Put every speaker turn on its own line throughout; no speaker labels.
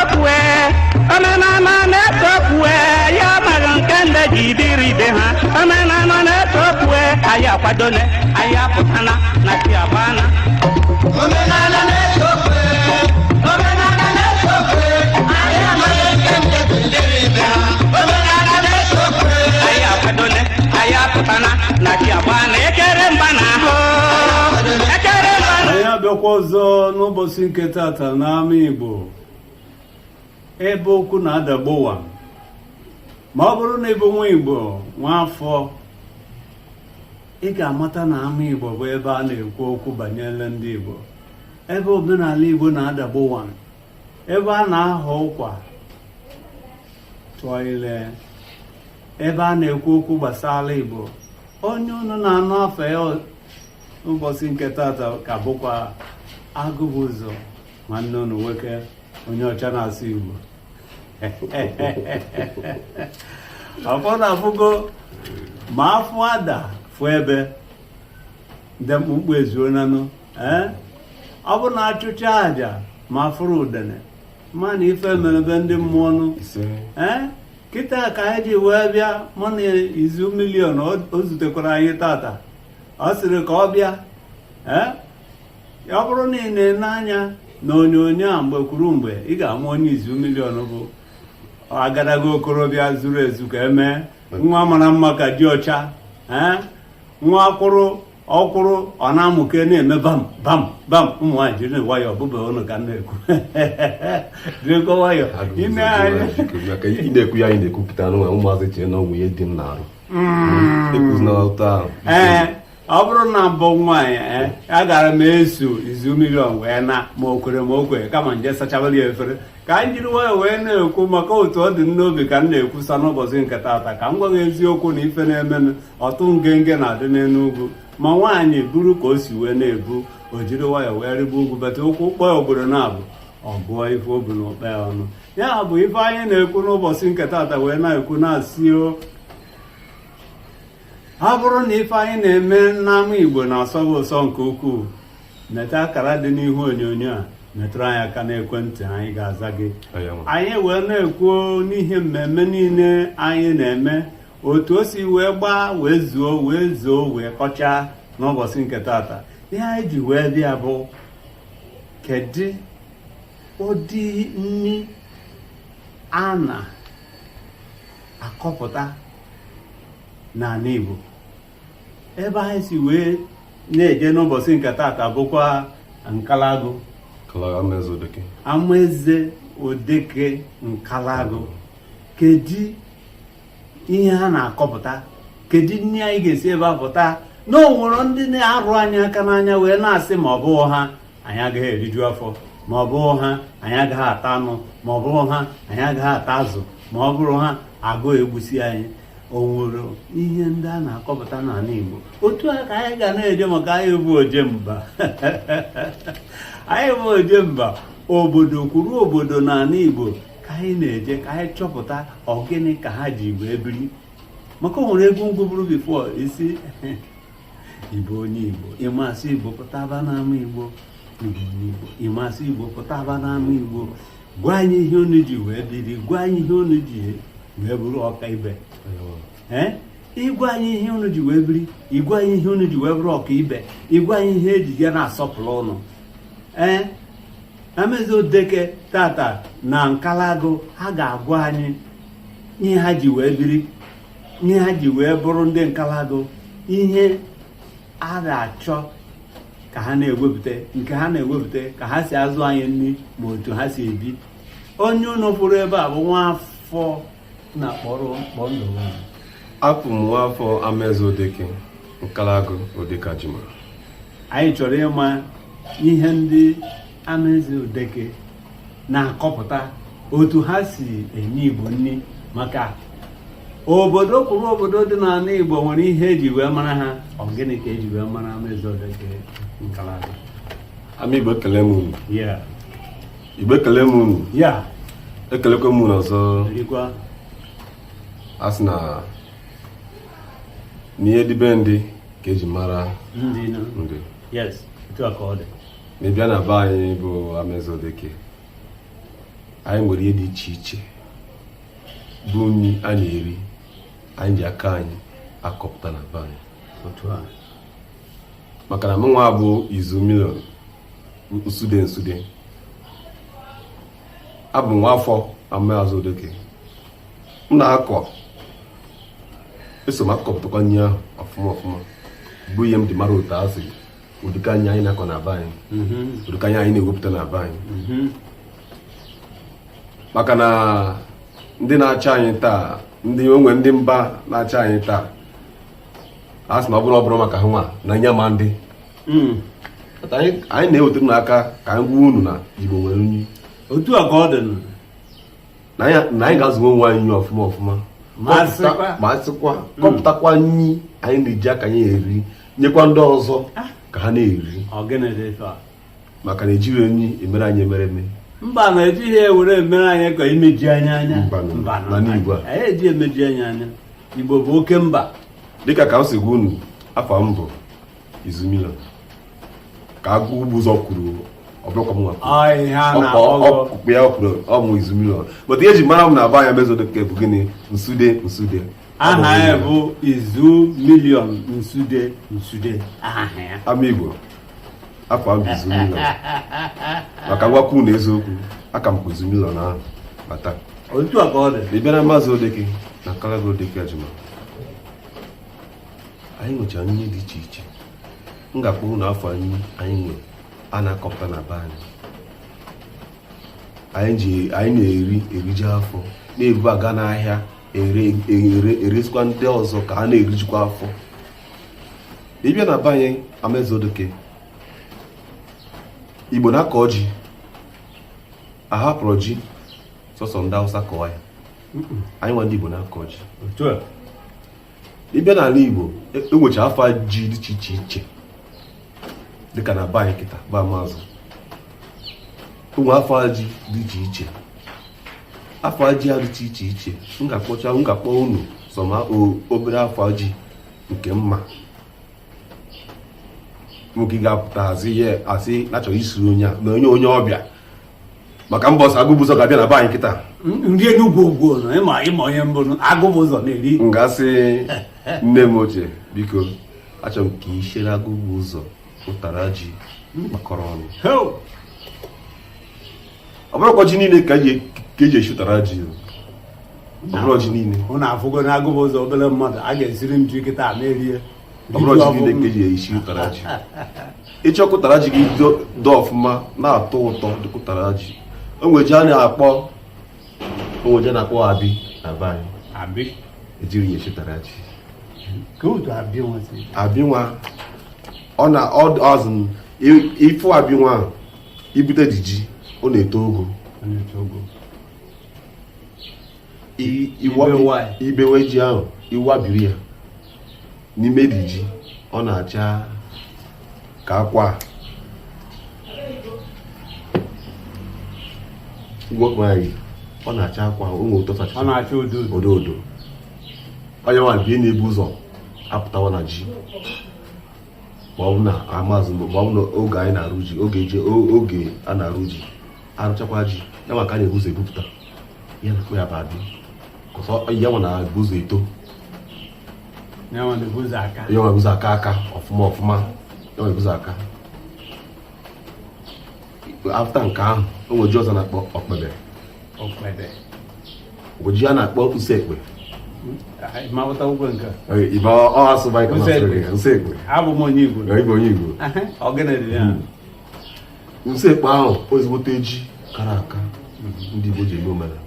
okwu, omenala na-ese okwu. Ya amaghị nke ndị ji biri ibe ha. Omenala na-ese okwu. Anyị akwadone, anyị apụtana na chi agbana.
Omenala na-ese okwe, omenala na-ese okwe, anyị amaghị nke ndị bụ ndịrị ibe ha. Omenala na-ese okwe.
Anyị akwadone, anyị apụtana na chi agbana. Ekere mba na ahụ, ekere mba na
Anyị abịakwa ọzọ n'ụbọchị nke tata n'ama Igbo, ebe okwu na-adagbowa. Ma ọ bụrụ na ịbụ nwa Igbo, nwa afọ, ị ga-amata na ama Igbo bụ ebe a na-ekwu okwu banyere ndị Igbo, ebe omenala Igbo na-adagbowa, ebe a na-ahọ ụkwa tụọ ile, ebe a na-ekwu okwu gbasara Igbo. Onye unu na-anụ afọ ya ụbọchị nke tata ka bụkwa Agụbụzọ, nwanne unu nwoke, onye ọcha na-asụ Igbo. Ọfọ na-afụgo ma afụ ada fụ ebe ndị mkpụmkpụ ezuonanụ. Ee, ọ bụ na achụcha aja ma afụrụ udene, ma na ife mere be ndị mmụọ nụ. Ee, kịta ka anyị ji wee bịa, mụ na Izu Million o zutekwara anyị tata. Ọ sịrị ka ọ bịa. Ee, ọ bụrụ na ị na-ene anya na onyonyo a mgbe kwuru mgbe, ị ga-ama onye Izu Million bụ. Agadaga okorobịa zuru ezu ka emee, nwa mara mma ka ji ọcha. Ee, nwa kwụrụ ọkwụrụ, ọ na-amụke na-eme bam bam bam. Ụmụ nwaanyị, jiri nwayọọ, ọbụbe ụnụ ka m na-ekwu, jirikwa nwayọọ ime anyị.
Maka ị na-ekwu ya, anyị na-ekwupụta n'ụwa, ụmụazị chee na ọnwụ ihe dị m n'arụ. Ekwuzina ụtọ ahụ.
Ee, ọ bụrụ na mbụ nwaanyị, ee, agara m eso Izu Million wee na ma o kwere ma o kwere, kama nje sachabara ya efere. Ka anyị jiri nwayọọ wee na-ekwu maka otu ọ dị n'obi ka m na-ekwusa n'ụbọchị nke taata. Ka m gwa gị eziokwu na ife na-emenụ ọtụ ngenge na-adị n'elu ugwu. Ma nwaanyị buru ka o si wee na-ebu, o jiri nwayọọ wee rịba ugwu, bete ụkwụ kpọọ obodo na-abụ ọ gụọ ife o bu n'ụkpa ya ọnụ. Ya bụ ife anyị na-ekwu n'ụbọchị nke taata, wee na-ekwu na-asị o, ọ bụrụ na ife anyị na-eme n'ama Igbo na-asọ gị ụsọ nke ukwuu, metụ akara dị n'ihu onyonyo a, metụrụ anyị aka n'ekwentị, anyị ga-aza gị. Anyị wee na-ekwu n'ihe mmemme niile anyị na-eme, otu o si wee gbaa wee zuo wee zoo wee kọchaa n'ụbọchị nke tata. Ihe anyị ji wee bịa bụ kedu ụdị nri a na-akọpụta n'ala Igbo. Ebe anyị si wee na-eje n'ụbọchị nke tata bụkwa Nkalagụ, Amaeze Odeke, Nkalagụ. Kedu ihe ha na-akọpụta? Kedu nri anyị ga-esi ebe a pụta? Na o nwere ndị na-arụ anyị aka n'anya wee na-asị ma ọ bụghị ha, anyị agaghị eriju afọ, ma ọ bụghị ha, anyị agaghị ata anụ, ma ọ bụghị ha, anyị agaghị ata azụ, ma ọ bụrụ ha, agụụ egbusi anyị. O nwere ihe ndị a na-akọpụta n'ala Igbo? Otu a ka anyị ga na-eje, maka anyị bụ ojemba, anyị bụ ojemba. Obodo kwuru obodo n'ala Igbo ka anyị na-eje ka anyị chọpụta ọ gịnị ka ha ji wee biri. Maka o nwere egwu ngwụ bụrụ before isi Igbo, onye Igbo, ịmasị Igbo pụtaba n'ama Igbo. Igbo, onye Igbo, ịmasị Igbo pụtaba n'ama Igbo. Gwa anyị ihe unu ji wee biri, gwa anyị ihe unu ji wee bụrụ ọka ibe. Ee, ịgwa anyị ihe unu ji wee biri, ịgwa anyị ihe unu ji wee bụrụ ọka ibe, ịgwa anyị ihe eji ya na-asọpụrụ ụnụ. Ee, Amaeze Odeke tata na Nkalagụ, ha ga-agwa anyị ihe ha ji wee biri, ihe ha ji wee bụrụ ndị Nkalagụ, ihe a na-achọ ka ha na-ewepụta, nke ha na-ewepụta, ka ha si azụ anyị nri, ma otu ha si ebi. Onye unu fụrụ ebe a bụ nwaafọ na-akpọrọ mkpọ ndụ.
Abụ m nwaafọ Amaeze Odeke, Nkalagụ Odekajima.
Anyị chọrọ ịma ihe ndị Amaeze Odeke na-akọpụta, otu ha si enye Igbo nri, maka obodo kwuru obodo dị n'ala Igbo nwere ihe eji wee mara ha. Ọ gịnị ka eji wee mara Amaeze Odeke, Nkalagụ?
Ama Igbo, ekele m unu. Igbo, ekele m unu. Ekelekwa m unu ọzọ. A sị na n'ihe dịbe ndị ka eji mara ndị.
Yes, otu a ka ọ dị.
Ma ị bịa na be anyị bụ Amaeze Odeke. Anyị nwere ihe dị iche iche bụ nri a na-eri, anyị ji aka anyị akọpụta na be anyị.
Otu a.
Maka na mụnwa bụ Izu Million Nsude Nsude, abụ m nwa afọ Amaazụ Odeke. M na-akọ, eso m akọpụtakwa nri ahụ ọfụma ọfụma, bụ ihe m ji mara otu a sị ụdịka nri anyị na-akọ na be anyị, ụdịka nri anyị na-ewepụta na be anyị. Maka na ndị na-achị anyị taa, ndị onwe ndị mba na-achị anyị taa, a sị na ọ bụrụ maka ha nwa na nye ma ndị. But anyị na-ewetara unu aka ka anyị gwa unu na Igbo nwere nri.
Otu a ka ọ dị nụ.
Na anyị ga-azụ onwe anyị nri ọfụma ọfụma.
Ma sịkwa.
Ma sịkwa kọpụtakwa nri anyị na-eji aka anyị eri, nyekwa ndị ọzọ ka ha na-eri.
Ọ gịnị dị ife a?
Maka na ejiri nri emere anyị emereme.
Mba, na ejighị ewere emere anyị ka imeji anyị anya.
Mbanụ,
Mbanụ.
n'ala Igbo a.
Anyị eji emeji anyị anya. Igbo bụ oke mba.
Dịka ka m si gwa unu, afọ m bụ Izu Million, ka agụ ugbu ụzọ kwuru, ọ bụrụkwa m nwa kwuru.
Ọ ihe a na-akpọ
Ọkpụkpụ ya kwuru, ọ bụ Izu Million, but ihe eji mara m na be anyị Amaeze bụ gịnị? Nsude Nsude.
Aha ya bụ Izu Million Nsude Nsude, aha ya.
Ama Igbo, afọ m bụ Izu Million, maka ngwakwu na eziokwu aka m kwa Izu Million ahụ bata.
Otu a ka ọ dị.
Ị bịa na Maazị Odeke na Kalaga Odeke Ajuma, anyị nwechara nri dị iche iche. M ga-akpọ unu afọ anyị anyị nwere a na-akọpụta na be anyị, anyị ji anyị na-eri eriju afọ, na-ebu aga n'ahịa ere ere, eresikwa ndị ọzọ ka ha na-erijikwa afọ. Ị bịa na be anyị Amaeze Odeke, Igbo na-akọ ji, ahapụrụ ji sọsọ ndị Hausa kọọ ya, anyị nwa ndị Igbo na-akọ ji.
Otu a.
Ị bịa n'ala Igbo, enwecha afa ji dị iche iche iche, dịka na be anyị kịta bụ Amazụ, ụmụ afa ji dị iche iche, afa ji a dị iche iche. M ga-akpọcha, m ga-akpọ unu sọma obere afa ji nke mma nwoke ga-apụta hazi ihe asị na achọrọ isiri onye a na onye ọbịa, maka mbọsị agụbụzọ ga-abịa na be anyị kịta.
Nri Enugwu ugwu nọ, ịma onye mbụ agụbụ ụzọ na-eri.
M ga-asị nne m ochie, biko, achọrọ m ka ị chere agụbụ ụzọ ụtara ji gbakọrọ ọnụ.
Ho!
Ọ bụrụkwa ji niile ka eji esi ụtara ji o. Ọ bụrụ ji niile.
Hụ na afụgo na agụbụ ụzọ obere mmadụ a ga-esiri m ji kịta na-erie.
Ọ bụrụ ji niile ka eji esi ụtara ji. Ịchọ ka ụtara ji gị dị ọfụma, na-atọ ụtọ dịka ụtara ji, o nwere ji a na-akpọ, o nwere ji a na-akpọ abi na be anyị.
Abi.
Ejiri ya esi ụtara ji.
Ka otu abi nwesị?
Abi nwa, ọ na ọ azụ ịfụ abi nwa ahụ, ibute dị ji, ọ na-eto ogo.
Ọ na-eto ogo.
Ibewa
ya.
Ibewe ji ahụ, ịwabiri ya n'ime dị ji, ọ na-acha ka akwa gwakwa anyị, ọ na-acha akwa, o nwere ụtọ.
Ọ na-acha odo odo.
Odo odo. Onye nwa bie na-ebu ụzọ apụtawa na ji, ma ọ bụ na amazụ, ma ọ bụ na oge anyị na-arụ ji, oge ji, oge a na-arụ ji, arụchakwa ji ya, maka a na-ebu ụzọ ebupụta ya, na-akpọ ya bụ abi kọsọ ya nwa na-ebu ụzọ eto.
Ya nwa na-ebu ụzọ aka.
Ya nwa na-ebu ụzọ aka aka ọfụma ọfụma, ya nwa na-ebu ụzọ aka. After nke ahụ, o nwere ji ọzọ na-akpọ ọkpebe.
Okpebe.
O ji a na-akpọ nsekpe.
Mapụta ụgwọ nke a.
Ibe ọ asụba anyị ka
Nsekpe.
masịrị gị nsekpe.
Abụ m onye Igbo.
Ịbụ onye Igbo.
Ọ gịnị dị ya?
Nsekpe ahụ, ezigbote ji kara aka ndị Igbo ji eme omenala.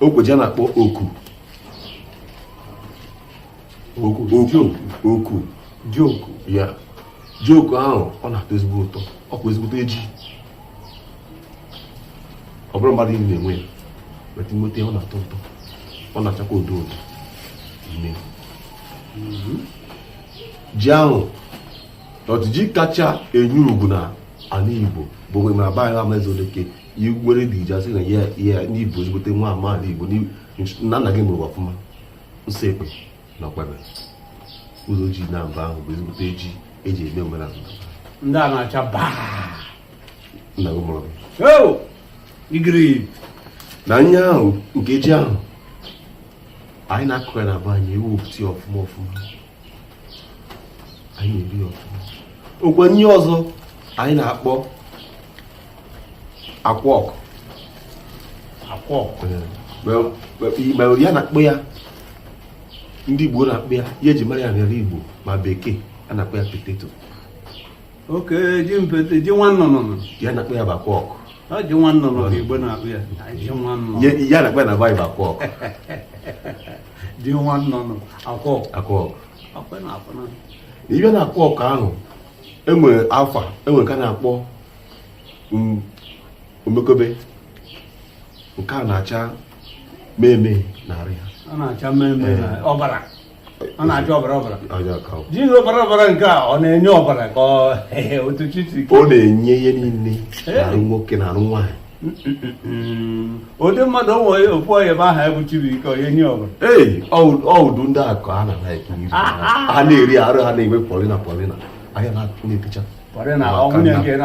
Okwe ji a na-akpọ oku.
Oku.
Oku, oku.
Ji oku.
Ya ji oku ahụ, ọ na-atọ ezigbo ụtọ, ọkwa ezigbote ji. Ọ bụrụ mmadụ niile na-enwe ya weta nweta ya, ọ na-atọ ụtọ, ọ na-achakwa odo odo ime ji ahụ. Ọtụ ji kacha enye ugwu na ala Igbo bụ mgbe na be anyị Amaeze Odeke nwere dị ji, asị na ya ya n'Igbo ezigbote nwa amaala Igbo na nna gị mụrụ ọfụma. Nsekpe na ọkpebe, ụzọ ji na mba ahụ bụ ezigbote ji eji eme omenala.
Ndị a na-acha baa.
Nna gị mụrụ gị.
Oh! Igiri.
Na nye ahụ nke ji ahụ anyị na-akụ ya na be anyị, ewepụta ya ọfụma ọfụma, anyị na-eri ya ọfụma. Okwe nye ọzọ anyị na-akpọ akwa ọkụ.
Akwa ọkụ.
Ma ya na-akpọ ya, ndị Igbo na-akpọ ya, ihe eji mara ya n'ala Igbo ma bekee, a na-akpọ ya potato.
Oke ji mpete, ji nwa nnụnụ.
Ya na-akpọ ya bụ akwa ọkụ.
Ọ ji nwa nnụnụ ka Igbo na-akpọ ya. Ji nwa nnụnụ.
Ya na-akpọ ya na be anyị bụ akwa ọkụ.
Ji nwa nnụnụ, akwa ọkụ.
Akwa ọkụ.
Akwa na akwa na.
Ịbịa na akwa ọkụ ahụ, enwere afa, enwere nke a na-akpọ omekobe, nke a na-acha meme na arụ ya.
Ọ na-acha mmemme na ọbara. Ọ na-acha ọbara ọbara.
Ọja ka ọ.
Ji ọbara ọbara nke a, ọ na-enye ọbara ka ọ otu chi si.
Ọ na-enye ihe niile na-arụ nwoke na arụ nwaanyị.
Ụdị mmadụ o nwere ofu onye ebe ahụ bụ Chibuike, onye nye ọbara.
Ee, ọ udu ndị akụ a na-like iri ha na-eri arụ ha na-enwe polina polina ahịa na-etecha.
Pọrị na ọ nwunye nke na